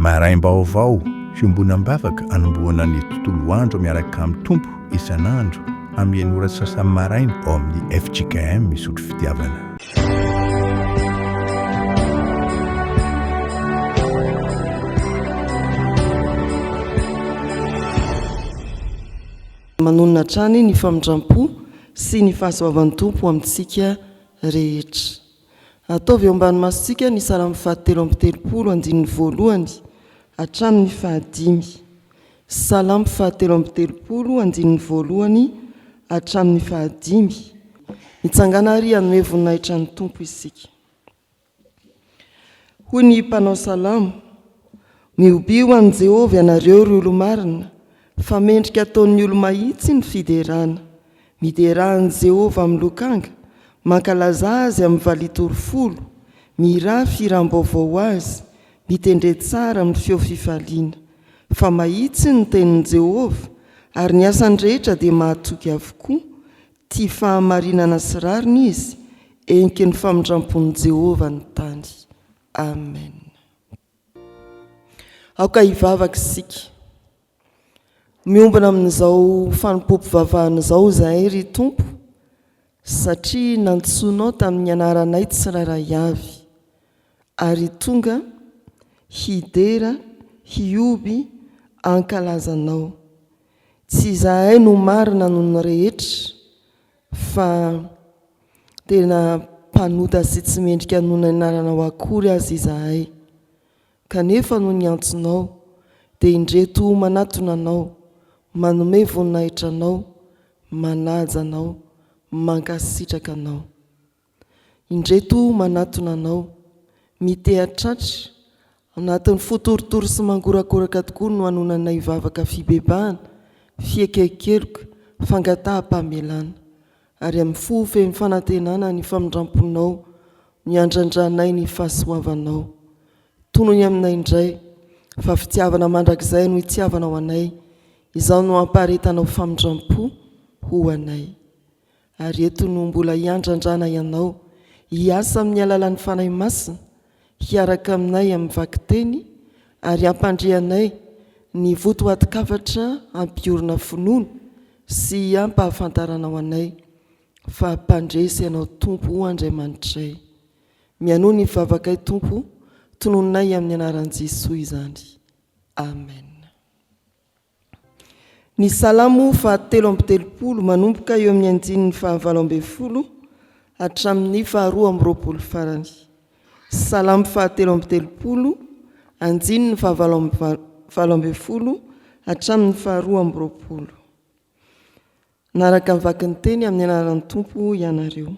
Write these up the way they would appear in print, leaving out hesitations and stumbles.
Maraim-baovao, fiombonam-bavaka anombohana ny tontolo andro miaraka amin'ny Tompo isan'andro amin'ny enina ora sy sasany maraina ao amin'ny fjkm Isotry Fitiavana. Manonona hatrany ny famindram-po sy ny fahasoavan'ny Tompo amintsika rehetra. Ataovy eo ambany masontsika ny Salamo fahatelo amby telopolo andininy voalohany hatramin'ny fahadimy. Salamo fahatelo amby telopolo andininy voalohany hatramin'ny fahadimy. Mitsangàna àry hanome voninahitra ny Tompo isika. Hoy ny mpanao salamo, Mihobia ho an'i Jehovah ianareo, ry olo-marina, fa mendrika ataon'ny olo-mahitsy ny fiderana. Miderà an'i Jehovah amin'ny lokanga, mankalazà azy amin'ny valiha folo, mihirà fihiram-baovao ho azy, mitendre tsara amin'ny feo fifaliana. Fa mahitsy ny tenin'i Jehovah, ary ny asany rehetra dia mahatoky avokoa, tia fahamarinana sy rariny izy, heniky ny famindram-pon'i Jehovah ny tany. Amen. Aoka hivavaka isika. Miombona amin'izao fanompoam-pivavahana izao izahay, ry Tompo, satria nantsoinao tamin'ny anaranay tsirairay avy, ary tonga hidera, hihoby, hankalaza Anao. Tsy izahay no marina noho ny rehetra, fa tena mpanota sy tsy mendrika noho ny anaranao akory aza izahay. Kanefa noho ny antsonao, dia indreto manatona Anao, manome voninahitra Anao, manaja Anao, mankasitraka Anao. Indreto manatona Anao, miteha-tratra, anatin'ny fo torotoro sy mangorakoraka tokoa no anonanay vavaka fibebahana, fieken-keloka, fangataham-pamelana. Ary amin'ny fo feno fanantenana ny famindram-ponao miandrandranay ny fahasoavanao. Tonony aminay indray fa fitiavana mandrakizay no itiavanao anay, izao no ampaharetanao famindram-po ho anay. Ary eto no mbola hiandrandranay Anao, hiasa amin'ny alalan'ny Fanahy Masina, hiaraka aminay amin'ny vakiteny ary hampandre anay ny votoatin-kafatra hampiorina finoana sy hampahafantaranao anay fa Mpandresy Ianao Tompo o Andriamanitray. Mihainoa ny vavakay Tompo, tononinay amin'ny anaran'i Jesoa izany. Amen. Ny Salamo fahatelo amby telopolo manomboka eo amin'ny andininy fahavalo ambin'ny folo hatramin'ny faharoa amby roapolo farany. Salamo fahatelo amby telopolo, andininy fahavalo ambin'ny folo hatramin'ny faharoa amby roapolo. Naraka ny vaky ny teny amin'ny anaran'ny Tompo ianareo.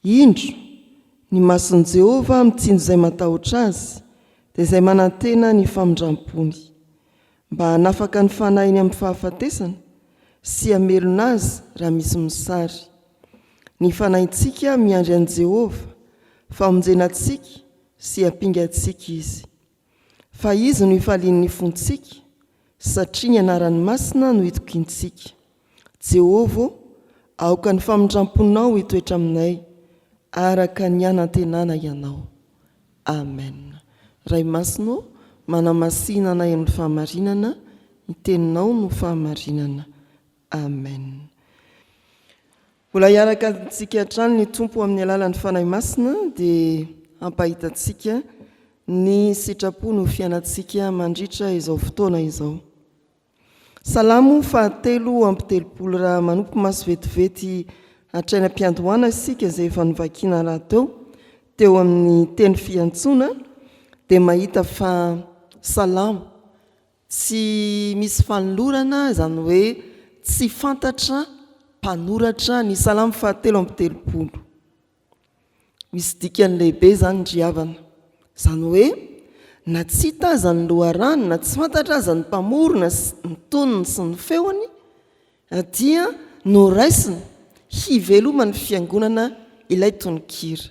Indro, ny mason'i Jehovah mitsinjo izay matahotra Azy, dia izay manantena ny famindram-pony. Mba hanafaka ny fanahiny amin'ny fahafatesana sy hamelona azy raha misy mosary. Ny fanahintsika miandry an'i Jehovah, famonjena antsika sy ampinga antsika Izy. Fa Izy no ifalian'ny fontsika, satria ny anarany masina no itokiantsika. Jehovah ô, aoka ny famindram-ponao hitoetra aminay, araka ny anantenana Ianao. Amen. Ray Masina ô, manamasina anay amin'ny fahamarinana, ny Teninao no fahamarinana. Amen. Mbola hiaraka amintsika hatrany ny Tompo amin'ny alalan'ny Fanahy Masina dia hampahita antsika ny sitrapony ho fiainantsika mandritra izao fotoana izao. Salamo fahatelo amby telopolo Raha manompo maso vetivety hatrany am-piandohana isika izay efa novakiana rahateo teo amin'ny teny fiantsoana dia mahita fa salamo tsy misy fanolorana izany hoe tsy fantatra mpanoratra ny salamo fahatelo amby telopolo. Misy dikany lehibe izany ry havana. Izany hoe na tsy hita aza ny loharano, na tsy fantatra aza ny mpamorona sy ny tonony sy ny feony dia noraisina hiveloman'ny fiangonana ilay tononkira.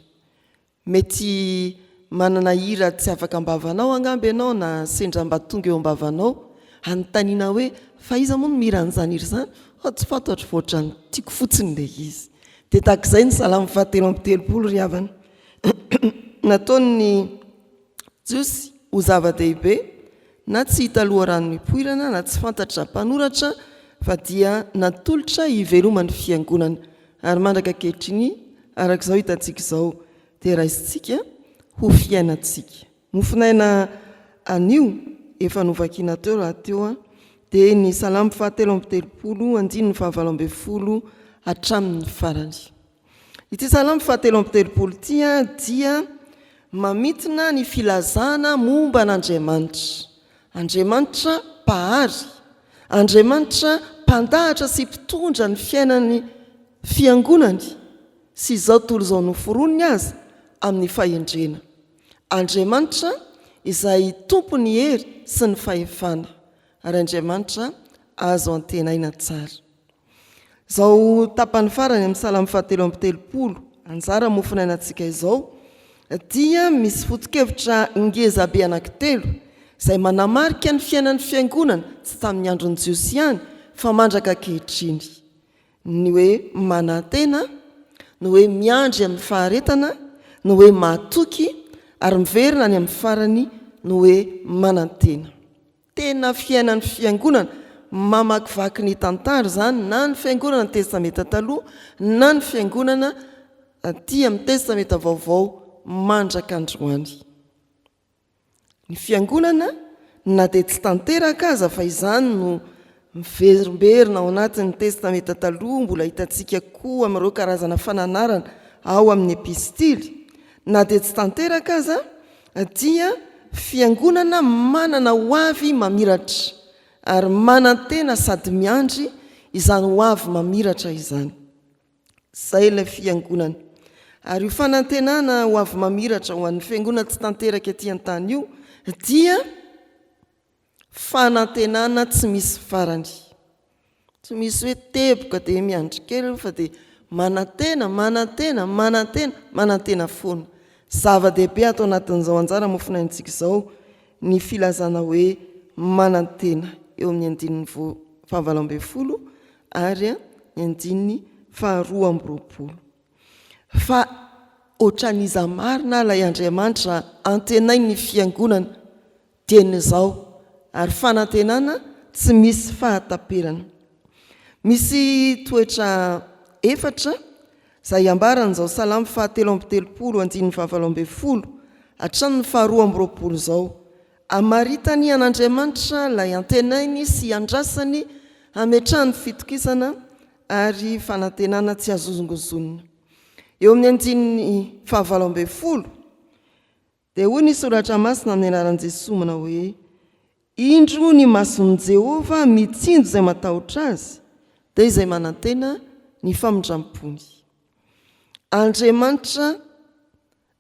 Mety manana hira tsy afaka am-bavanao angamba ianao na sendra mba tonga eo am-bavanao hanontaniana hoe fa iza moa no mihira an'izany hira izany? Oh, tsy fantatro fa ohatran'ny tiako fotsiny ilay izy. Dia tahaka izay ny salamo fahatelo amby telopolo ry havana. Nataon'ny Jiosy. ho zava-dehibe na tsy hita loharano nipoirana na tsy fantatra mpanoratra fa dia natolotra hiveloman'ny Fiangonana ary mandraka ankehitriny araka izao hitantsika izao dia raisintsika ho fiainantsika. Mofonaina anio efa novakiana teo rahateo dia ny Salamo fahatelo amby telopolo andininy fahavalo ambin'ny folo hatramin'ny farany. Ity Salamo fahatelo amby telopolo ity dia mamintina ny filazana momba an'Andriamanitra. Andriamanitra Mpahary, Andriamanitra Mpandahatra sy Mpitondra ny fiainan'ny Fiangonany sy izao tontolo izao noforoniny aza amin'ny fahendrena. Andriamanitra izay Tompon'ny hery sy ny fahefana, ary Andriamanitra azo antenaina tsara. Izao tapany farany amin'ny Salamo fahatelo amby telopolo, anjara mofonainantsika izao, dia misy foto-kevitra ngezabe anankitelo izay manamarika ny fiainan'ny Fiangonana tsy tamin'ny andron'ny Jiosy ihany fa mandraka ankehitriny. Ny hoe manantena, ny hoe miandry amin'ny faharetana, ny hoe matoky, ary miverina any amin'ny farany ny hoe manantena. Tena fiainan'ny Fiangonana mamakivaky ny tantara izany, na ny Fiangonana Testamenta Taloha na ny Fiangonana aty amin'ny Testamenta Vaovao mandraka androany. Ny Fiangonana na dia tsy tanteraka aza fa izany no miverimberina ao anatin'ny Testamenta Taloha, mbola hitantsika koa amin'ireo karazana fananarana ao amin'ny Epistily, na dia tsy tanteraka aza dia fiangonana manana hoavy mamiratra ary manantena sady miandry izany hoavy mamiratra izany. Izay ilay fiangonana. Ary io fanantenana hoavy mamiratra ho an'ny fiangonana tsy tanteraka ety an-tany io dia Fanantenana tsy misy farany. Tsy misy hoe teboka dia miandry kely fa dia manantena, manantena, manantena, manantena foana. Zava-dehibe ato anatin'izao anjara mofonaintsika izao ny filazana hoe manantena eo amin'ny andininy fahavalo ambin'ny folo ary ny andininy faharoa amby roapolo. Fa ohatran'iza marina ilay Andriamanitra antenain'ny fiangonana dieny izao ary fanantenana tsy misy fahataperana. Misy toetra efatra izay ambaran'izao Salamo fahatelo amby telopolo andininy fahavalo ambin'ny folo hatramin'ny faharoa amby roapolo izao. Amaritany an'Andriamanitra ilay antenainy sy andrasany hametrahany fitokisana ary fanantenana tsy azo hozongozonina. Eo amin'ny andininy fahavalo ambin'ny folo Dia hoy ny Soratra Masina amin'ny anaran'i Jesoa manao hoe, Indro ny mason'i Jehovah mitsinjo izay matahotra Azy, dia izay manantena ny famindram-pony. Andriamanitra,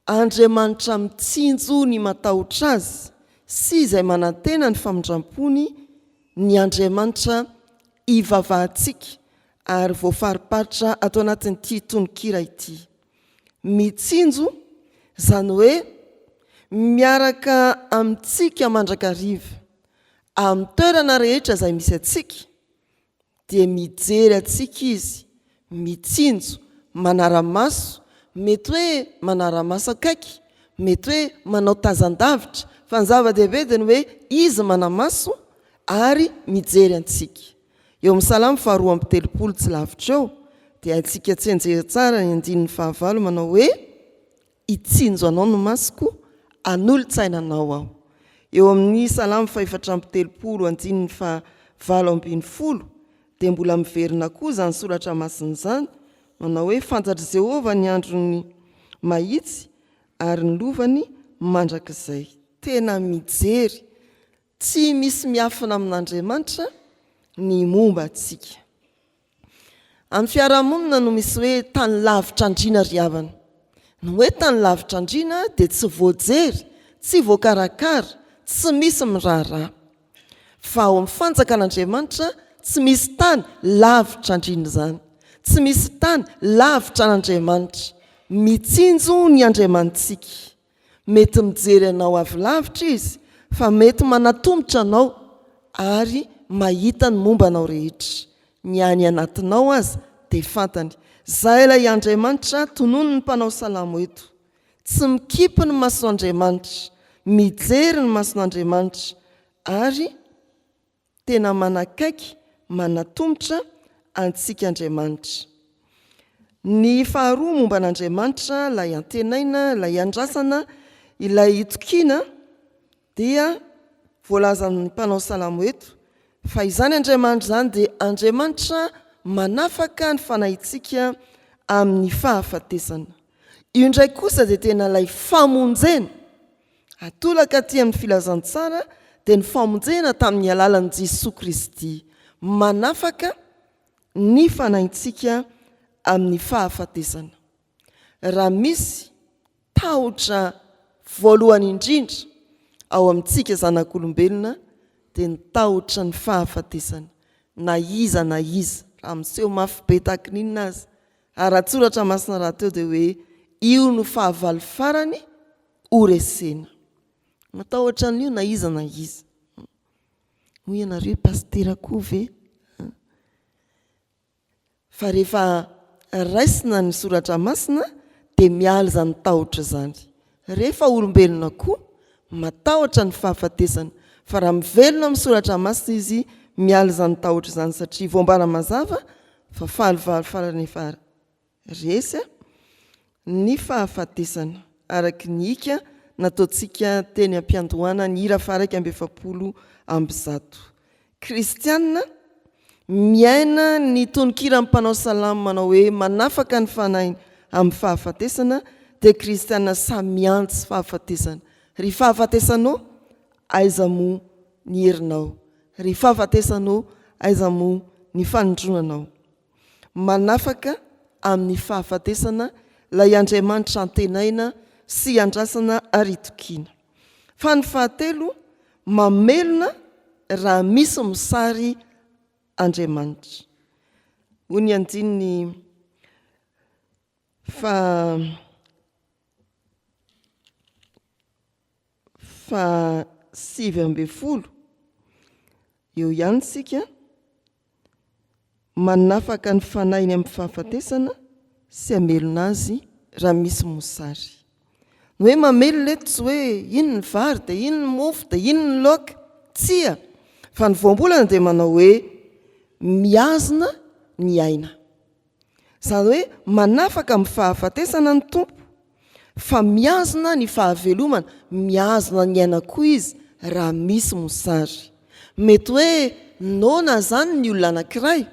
Andriamanitra mitsinjo ny matahotra Azy sy izay manantena ny famindram-pony ny Andriamanitra ivavahantsika ary voafariparitra ato anatin'ity tononkira ity. Mitsinjo, izany hoe miaraka amintsika mandrakariva, amin'ny toerana rehetra izay misy antsika, dia mijery antsika Izy, mitsinjo, manara-maso, mety hoe manara-maso akaiky, mety hoe manao tazan-davitra, fa ny zava-dehibe dia ny hoe Izy mana-maso ary mijery antsika. Eo amin'ny Salamo faharoa amby telopolo tsy lavitra eo, dia haintsika tsianjery tsara ny andininy fahavalo manao hoe, Hitsinjo anao ny masoko, hanolo-tsaina anao aho. Eo amin'ny Salamo fahefatra amby telopolo andininy fahavalo ambin'ny folo dia mbola miverina koa izany soratra masina izany manao hoe, Fantatr'i Jehovah ny andron'ny mahitsy ary ny lovany mandrakizay. Tena mijery Tsy misy miafina amin'Andriamanitra ny momba antsika. Amin'ny fiarahamonina no misy hoe tany lavitra andriana ry havana. Ny hoe tany lavitra andriana dia tsy voajery, tsy voakarakara, tsy misy miraharaha. Fa ao amin'ny fanjakan'Andriamanitra tsy misy tany lavitra andriana izany. Tsy misy tany lavitra an'Andriamanitra. Mitsinjo ny Andriamanitsika. Mety mijery anao avy lavitra izy fa mety manatomotra anao ary mahita ny momba anao rehetra. Ny any anatinao aza dia fantany. Zay ilay Andriamanitra tononin'ny mpanao salamo eto. Tsy mikipy ny mason'Andriamanitra. Mijery ny mason'Andriamanitra ary tena manakaiky, manatomotra antsika Andriamanitra. Ny faharoa momba an'Andriamanitra, ilay antenaina, ilay andrasana, ilay itokiana dia voalazan'ny mpanao salamo eto fa izany Andriamanitra izany dia Andriamanitra manafaka ny fanahintsika amin'ny fahafatesana. Io indray kosa dia tena ilay famonjena atolaka aty amin'ny filazantsara dia ny famonjena tamin'ny alalan'i Jesoa Kristy manafaka ny fanahintsika amin'ny fahafatesana. Raha misy tahotra voalohany indrindra ao amintsika zanak'olombelona dia ny tahotra ny fahafatesana, na iza na iza, raha miseho mafy be tahaka ny inona aza, ary ara-tsoratra masina rahateo dia hoe io no fahavalo farany horesena. Matahotra an'io na iza na iza. Hoy ianareo hoe pasitera koa ve? Fa rehefa raisina ny soratra masina dia miala izany tahotra izany. Rehefa olombelona koa matahotra ny fahafatesana fa raha mivelona amin'ny soratra masina izy miala izany tahotra izany satria voambara mazava fa fahavalo farany efa Resy ny fahafatesana, araka ny hika nataontsika teny am-piandohana ny hira faha-141. Kristiana, miaina ny tononkiran'ny mpanao salamo manao hoe manafaka ny fanahiny amin'ny fahafatesana, dia kristiana samy miantsy fahafatesana. Ry fahafatesana ô, aiza moa ny herinao? Ry fahafatesana ô, aiza moa ny fanindronanao? Manafaka amin'ny fahafatesana ilay Andriamanitra antenaina sy andrasana ary itokiana. Fa ny fahatelo, mamelona raha misy mosary Andriamanitra. Hoy ny andininy faha 19 eo ihany isika, manafaka ny fanahiny amin'ny fahafatesana sy hamelona azy raha misy mosary. Ny hoe mamelona eto tsy hoe iny ny vary dia iny ny mofo dia iny ny laoka, tsia, fa ny voambolana dia manao hoe mihazona ny aina. Izany hoe manafaka amin'ny fahafatesana ny Tompo fa mihazona ny fahavelomana, mihazona ny aina koa Izy raha misy mosary. Mety hoe noana izany ny olona anankiray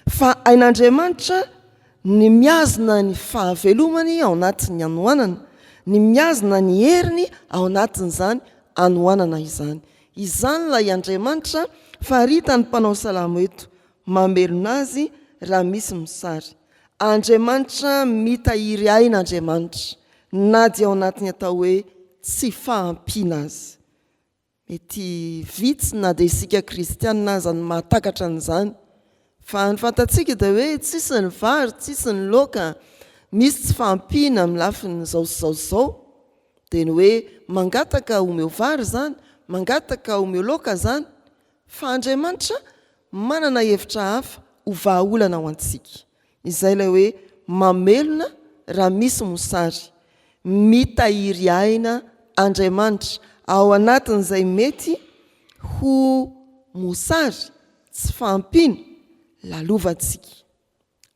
fa hain'Andriamanitra ny mihazona ny fahavelomany ao anatin'ny hanoanana, ny mihazona ny heriny ao anatin'izany hanoanana izany. Izany ilay Andriamanitra faritan'ny mpanao salamo eto. Mamelona azy raha misy mosary. Andriamanitra mitahiry aina Andriamanitra na dia ao anatin'ny atao hoe tsy fahampiana aza. Mety vitsy na dia isika kristianina aza no mahatakatra an'izany. Fa ny fantatsika dia hoe tsisy ny vary, tsisy ny laoka, misy tsy fahampiana amin'ny lafiny izao sy izao sy izao. Dia ny hoe mangataka omeo vary izany, mangataka omeo laoka izany. Fa Andriamanitra manana hevitra hafa ho vahaolana ho antsika. Izay ilay hoe mamelona raha misy mosary. Mitahiry aina Andriamanitra ao anatin'izay mety ho mosary, tsy fahampiana, lalovantsika.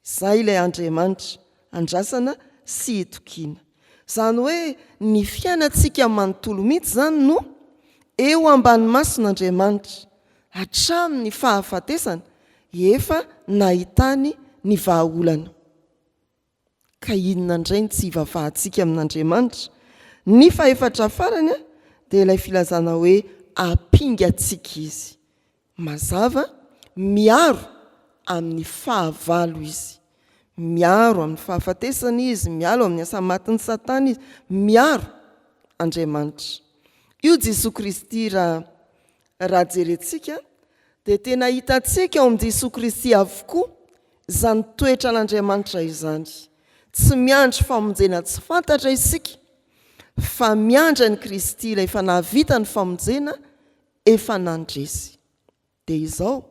Izay ilay Andriamanitra andrasana sy itokiana. Izany hoe ny fiainantsika manontolo mihitsy izany no eo ambany mason'Andriamanitra, hatramin'ny fahafatesana, efa nahitany ny vahaolana. Ka inona indray no tsy hivavahantsika amin'Andriamanitra? Ny fahefatra farany dia ilay filazana hoe ampingantsika Izy. Mazava, miaro amin'ny fahavalo izy. Miaro amin'ny fahafatesana izy, mialo amin'ny asa matin'i Satana izy, miaro Andriamanitra. Io Jesoa Kristy raha raha jerentsika dia tena hitantsika ao amin'i Jesoa Kristy avokoa izany toetran'Andriamanitra izany. Tsy miandry famonjena tsy fantatra isika fa miandry an'i Kristy ilay efa nahavita ny famonjena efa nandresy. Dia izao,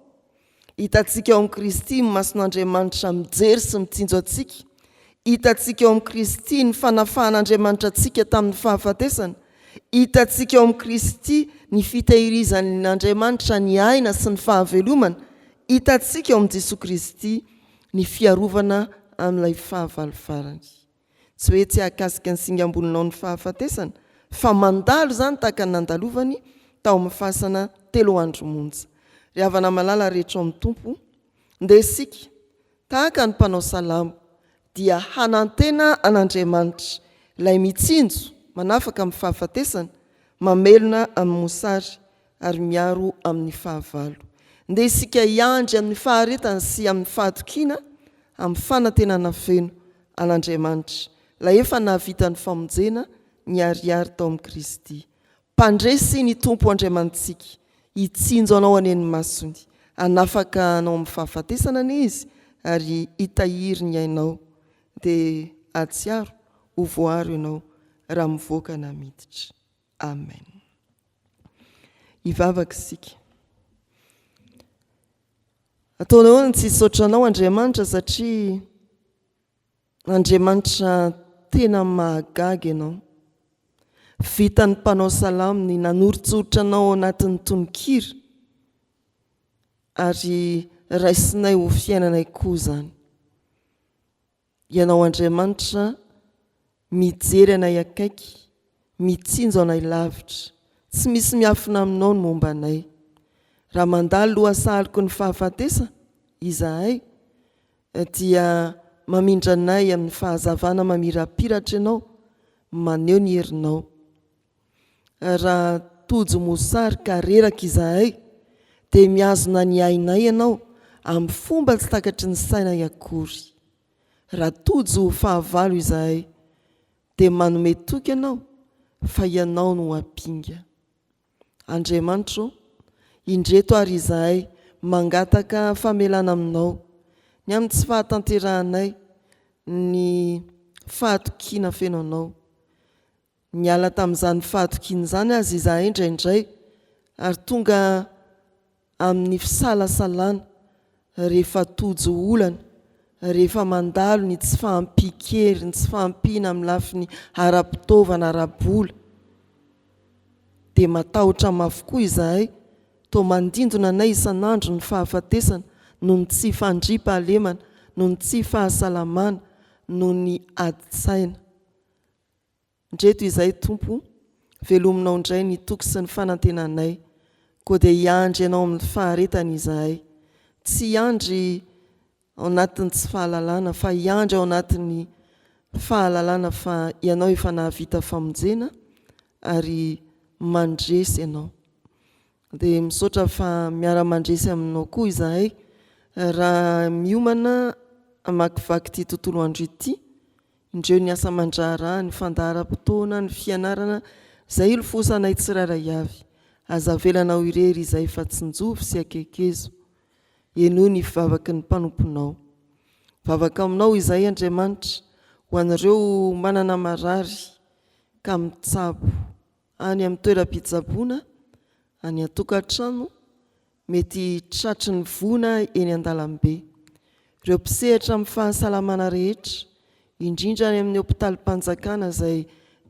hitantsika ao amin'i Kristy ny mason'Andriamanitra mijery sy mitsinjo antsika. Hitantsika ao amin'i Kristy ny fanafahan'Andriamanitra antsika tamin'ny fahafatesana. Hitantsika ao amin'i Kristy ny fitehirizan'Andriamanitra ny aina sy ny fahavelomana. Hitantsika ao amin'i Jesoa Kristy ny fiarovana amin'ilay fahavalo farany. Tsy hoe tsy hahakasika ny singam-bolonao ny fahafatesana, fa mandalo izany tahaka ny nandalovany tao amin'ny fasana telo andro monja. Ry havana malala rehetra ao amin'ny Tompo, ndeha isika, tahaka ny mpanao salamo, dia hanantena an'Andriamanitra, ilay mitsinjo, manafaka amin'ny fahafatesana, mamelona amin'ny mosary, ary miaro amin'ny fahavalo. Ndeha isika hiandry amin'ny faharetana sy amin'ny fahatokiana, amin'ny fanantenana feno an'Andriamanitra, ilay efa nahavita ny famonjena niharihary tao amin'i Kristy. Mpandresy ny Tompo Andriamanitsika, hitsinjo anao anie ny masony, hanafaka anao amin'ny fahafatesana anie Izy, ary hitahiry ny ainao. Dia hahatsiaro ho voaro ianao raha mivoaka na miditra. Amen. Hivavaka isika. Ataonao ahoana ny tsy hisaotra anao Andriamanitra satria Andriamanitra tena mahagaga ianao. Vitan'ny mpanao salamo ny nanoritsoritra anao ao anatin'ny tononkira ary raisinay ho fiainanay koa izany. Ianao Andriamanitra mijery anay akaiky, mitsinjo anay lavitra. Tsy misy miafina aminao ny momba anay. Raha mandalo lohasahaloky ny fahafatesana izahay, dia mamindra anay amin'ny fahazavana mamirapiratra Ianao, maneho ny herinao. Raha tojo mosary ka reraka izahay, dia mihazona ny ainay Ianao amin'ny fomba tsy takatry ny sainay akory. Raha tojo fahavalo izahay, dia manome toky Ianao fa Ianao no ampinga. Andriamanitra ô, indreto ary izahay mangataka famelana Aminao ny amin'ny tsy fahatanterahanay ny fahatokiana feno Anao. Niala tamin'izany fahatokiana izany aza izahay indraindray ary tonga amin'ny fisalasalana rehefa tojo olana, rehefa mandalo ny tsy fahampian-kery, ny tsy fahampiana amin'ny lafiny ara-pitaovana, ara-bola. Dia matahotra mafy koa izahay, toa mandindona anay isan'andro ny fahafatesana noho ny tsy fandriampahalemana, noho ny tsy fahasalamana, noho ny adin-tsaina. Ndreto izay Tompo, velominao indray ny toky sy ny fanantenanay, koa dia hiandry Anao amin'ny faharetana izahay. Tsy hiandry ao anatin'ny tsy fahalalana, fa hiandry ao anatin'ny fahalalana fa Ianao efa nahavita famonjena ary mandresy Ianao. Dia misaotra fa miara-mandresy aminao koa izahay raha miomana hamakivaky ity tontolo andro ity. Indreo ny asa aman-draharaha, ny fandaharam-potoana, ny fianarana, izay ilofosanay tsirairay avy. Aza avelanao irery izahay fa tsinjovy sy akekezo. Henoy ny fivavaky ny mpanomponao. Vavaka aminao izahay Andriamanitra ho an'ireo manana marary ka mitsabo any amin'ny toeram-pitsaboana, any an-tokantrano, mety tratry ny voina eny an-dalambe. Ireo mpisehatra amin'ny fahasalamana rehetra, indrindra any amin'ny hopitalim-panjakana izay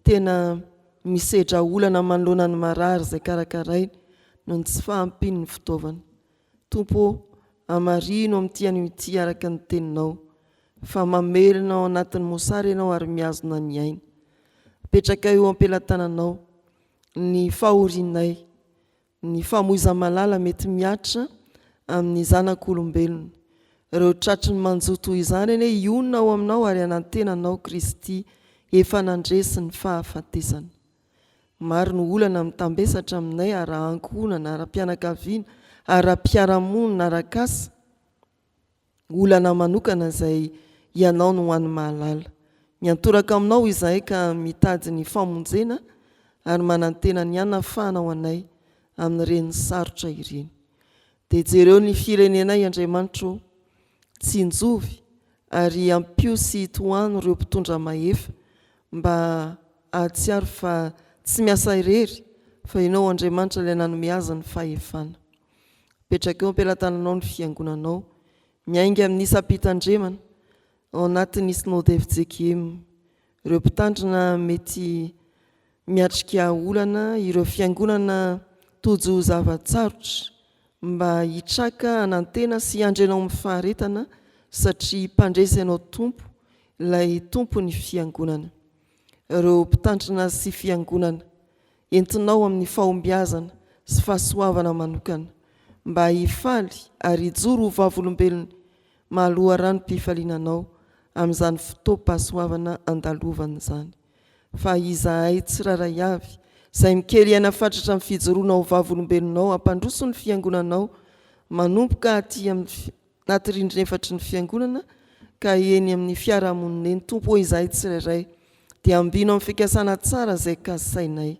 tena misedra olana manoloana ny marary izay karakarainy noho ny tsy fahampian'ny fitaovana. Tompo ô, hamarino amin'ity anio ity araka ny Teninao, fa mamelona ao anatin'ny mosary Ianao ary mihazona ny aina. Apetraka eo am-pelatananao ny fahorianay, Ny famoiza-malala mety mihatra amin'ny zanak'olombelona. Ireo tratry ny manjo toy izany anie hionona ao aminao ary hanantena anao Kristy efa nandresy ny fahafatesana. Maro ny olana mitambesatra aminay ara-ankohonana, ara-pianakaviana, ara-piarahamonina, ara-kasa. Olana manokana izay Ianao no hany mahalala. Miantoraka aminao izahay ka mitady ny famonjena ary manantena ny hanafahanao anay amin'ireny sarotra ireny. Dia jereo ny firenenay Andriamanitra ô, tsinjovy ary ampio sy tohano ireo mpitondra mahefa mba hahatsiaro fa tsy miasa irery fa Ianao Andriamanitra ilay nanome azy ny fahefana. Apetraka eo am-pelatananao ny Fiangonanao, miainga amin'ny isam-pitandremana ao anatin'ny Synode fjkm. Ireo mpitandrina mety miatrika olana, ireo fiangonana tojo zava-tsarotra, mba hitraka hanantena sy hiandry Anao amin'ny faharetana satria Mpandresy Ianao Tompo, ilay Tompon'ny Fiangonana. Ireo mpitandrina sy fiangonana, entinao amin'ny fahombiazana sy fahasoavana manokana, mba hifaly ary hijoro ho vavolombelony maha loharanom-pifaliana Anao amin'izany fotoam-pahasoavana andalovana izany. Fa izahay tsirairay avy, izay mikely aina fatratra amin'ny fijoroana ho vavolombelonao hampandroso ny Fiangonanao manomboka aty amin'ny anaty rindrin'efatry ny Fiangonana ka eny amin'ny fiarahamonina eny, Tompo ô izahay tsirairay dia ambino amin'ny fikasana tsara izay kasainay.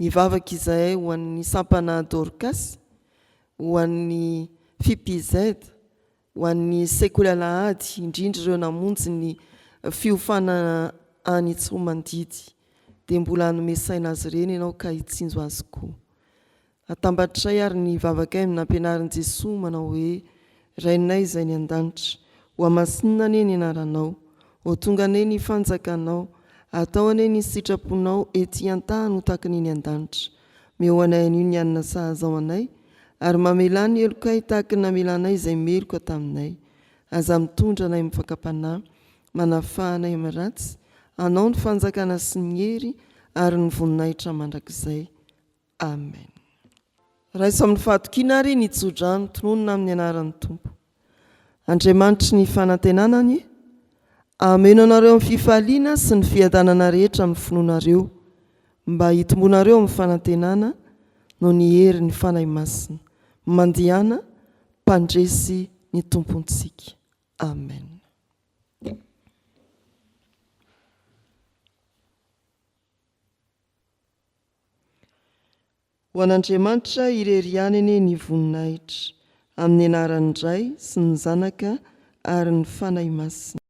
Mivavaka izahay ho an'ny sampana Dorcas, ho an'ny FIPZ, Ho an'ny sekoly alahady, indrindra ireo namonjy ny fiofanana any Tsiroamandidy, dia mbola hanome saina azy ireny ianao ka hitsinjo azy koa. Atambatray ary ny vavakay amin'ny nampianarin'i Jesoa manao hoe, Rainay izay any an-danitra, hohamasinina anie ny anaranao, ho tonga anie ny fanjakanao, atao anie ny sitraponao ety an-tany ho tahaka ny eny an-danitra. Meo anay anio ny hanina sahaza ho anay, ary mamelà ny helokay tahaka ny namelanay izay meloka taminay. Aza mitondra anay amin'ny fakam-panahy, manafaha anay amin'ny ratsy, Anao ny fanjakana sy ny hery ary ny voninahitra mandrakizay. Amen. Raiso amin'ny fahatokiana àry ny tsodrano tononina amin'ny anaran'ny Tompo. Andriamanitry ny fanantenana anie hameno anareo amin'ny fifaliana sy ny fiadanana rehetra amin'ny finoanareo, mba hitomboanareo amin'ny fanantenana noho ny herin'ny Fanahy Masina. Mandehana, mpandresy ny Tompontsika. Amen. Ho an'Andriamanitra irery ihany anie ny voninahitra, amin'ny anaran'ny Ray sy ny Zanaka ary ny Fanahy Masina.